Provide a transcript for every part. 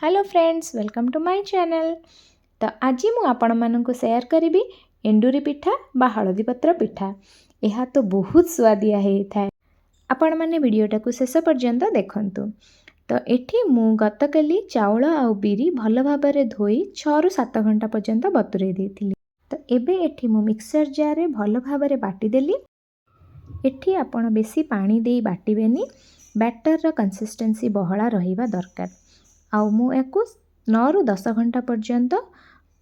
Hello friends, welcome to my channel. ତ ଆଜି ମୁଁ ଆପଣମାନଙ୍କୁ ସେୟାର କରିବି ଏଣ୍ଡୁରି ପିଠା ବା ହଳଦୀ ପତ୍ର ପିଠା। ଏହା ତ ବହୁତ ସୁଆଦିଆ ହେଇଥାଏ। ଆପଣମାନେ ଭିଡ଼ିଓଟାକୁ ଶେଷ ପର୍ଯ୍ୟନ୍ତ ଦେଖନ୍ତୁ। ତ ଏଠି ମୁଁ ଗତକାଲି ଚାଉଳ ଆଉ ବିରି ଭଲ ଭାବରେ ଧୋଇ 6ରୁ 7 ଘଣ୍ଟା ପର୍ଯ୍ୟନ୍ତ ବତୁରେଇ ଦେଇଥିଲି। ତ ଏବେ ଏଠି ମୁଁ ମିକ୍ସର ଜାର୍ରେ ଭଲ ଭାବରେ ବାଟିଦେଲି। ଏଠି ଆପଣ ବେଶୀ ପାଣି ଦେଇ ବାଟିବେନି। ବ୍ୟାଟର୍ର କନସିଷ୍ଟେନ୍ସି ବହଳା ରହିବା ଦରକାର। ଆଉ ମୁଁ ୟାକୁ 9ରୁ 10 ଘଣ୍ଟା ପର୍ଯ୍ୟନ୍ତ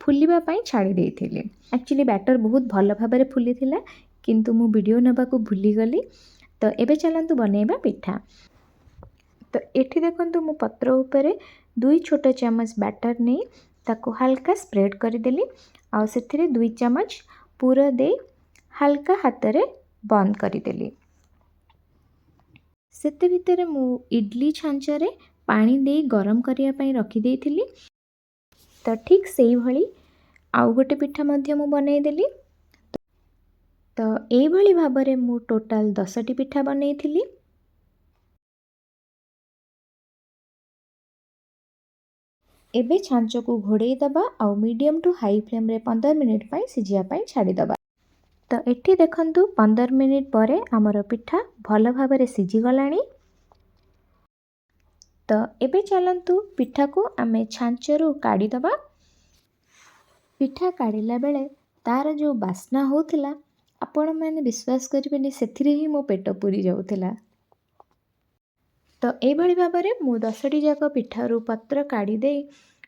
ଫୁଲିବା ପାଇଁ ଛାଡ଼ି ଦେଇଥିଲି। ଆକ୍ଚୁଆଲି ବ୍ୟାଟର୍ ବହୁତ ଭଲ ଭାବରେ ଫୁଲିଥିଲା, କିନ୍ତୁ ମୁଁ ଭିଡ଼ିଓ ନେବାକୁ ଭୁଲିଗଲି। ତ ଏବେ ଚାଲନ୍ତୁ ବନେଇବା ପିଠା। ତ ଏଠି ଦେଖନ୍ତୁ, ମୁଁ ପତ୍ର ଉପରେ 2 ଛୋଟ ଚାମଚ ବ୍ୟାଟର୍ ନେଇ ତାକୁ ହାଲକା ସ୍ପ୍ରେଡ଼୍ କରିଦେଲି ଆଉ ସେଥିରେ 2 ଚାମଚ ପୁର ଦେଇ ହାଲକା ହାତରେ ବନ୍ଦ କରିଦେଲି। ସେତେ ଭିତରେ ମୁଁ ଇଡ଼ଲି ଛାଞ୍ଚରେ ପାଣି ଦେଇ ଗରମ କରିବା ପାଇଁ ରଖିଦେଇଥିଲି। ତ ଠିକ୍ ସେଇଭଳି ଆଉ ଗୋଟେ ପିଠା ମଧ୍ୟ ମୁଁ ବନେଇଦେଲି। ତ ଏଇଭଳି ଭାବରେ ମୁଁ ଟୋଟାଲ୍ 10ଟି ପିଠା ବନେଇଥିଲି। ଏବେ ଛାଞ୍ଚକୁ ଘୋଡ଼େଇ ଦେବା ଆଉ ମିଡ଼ିୟମ୍ ଟୁ ହାଇ ଫ୍ଲେମ୍ରେ 15 ମିନିଟ୍ ପାଇଁ ସିଝିବା ପାଇଁ ଛାଡ଼ିଦେବା। ତ ଏଠି ଦେଖନ୍ତୁ, 15 ମିନିଟ୍ ପରେ ଆମର ପିଠା ଭଲ ଭାବରେ ସିଝିଗଲାଣି। ତ ଏବେ ଚାଲନ୍ତୁ ପିଠାକୁ ଆମେ ଛାଞ୍ଚରୁ କାଢ଼ିଦେବା। ପିଠା କାଢ଼ିଲା ବେଳେ ତା'ର ଯେଉଁ ବାସ୍ନା ହେଉଥିଲା, ଆପଣମାନେ ବିଶ୍ୱାସ କରିବେନି, ସେଥିରେ ହିଁ ମୋ ପେଟ ପୁରି ଯାଉଥିଲା। ତ ଏଇଭଳି ଭାବରେ ମୁଁ 10ଟି ଯାକ ପିଠାରୁ ପତ୍ର କାଢ଼ି ଦେଇ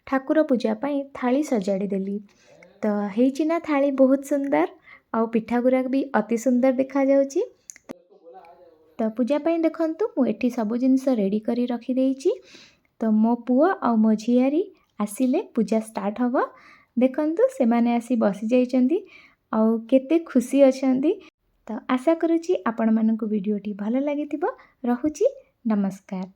ଠାକୁର ପୂଜା ପାଇଁ ଥାଳି ସଜାଡ଼ି ଦେଲି। ତ ହେଇଛି ନା ଥାଳି ବହୁତ ସୁନ୍ଦର, ଆଉ ପିଠା ଗୁଡ଼ାକ ବି ଅତି ସୁନ୍ଦର ଦେଖାଯାଉଛି। ତ ପୂଜା ପାଇଁ ଦେଖନ୍ତୁ, ମୁଁ ଏଠି ସବୁ ଜିନିଷ ରେଡ଼ି କରି ରଖିଦେଇଛି। ତ ମୋ ପୁଅ ଆଉ ମୋ ଝିଆରୀ ଆସିଲେ ପୂଜା ଷ୍ଟାର୍ଟ ହେବ। ଦେଖନ୍ତୁ, ସେମାନେ ଆସି ବସିଯାଇଛନ୍ତି ଆଉ କେତେ ଖୁସି ଅଛନ୍ତି। ତ ଆଶା କରୁଛି ଆପଣମାନଙ୍କୁ ଭିଡ଼ିଓଟି ଭଲ ଲାଗିଥିବ। ରହୁଛି, ନମସ୍କାର।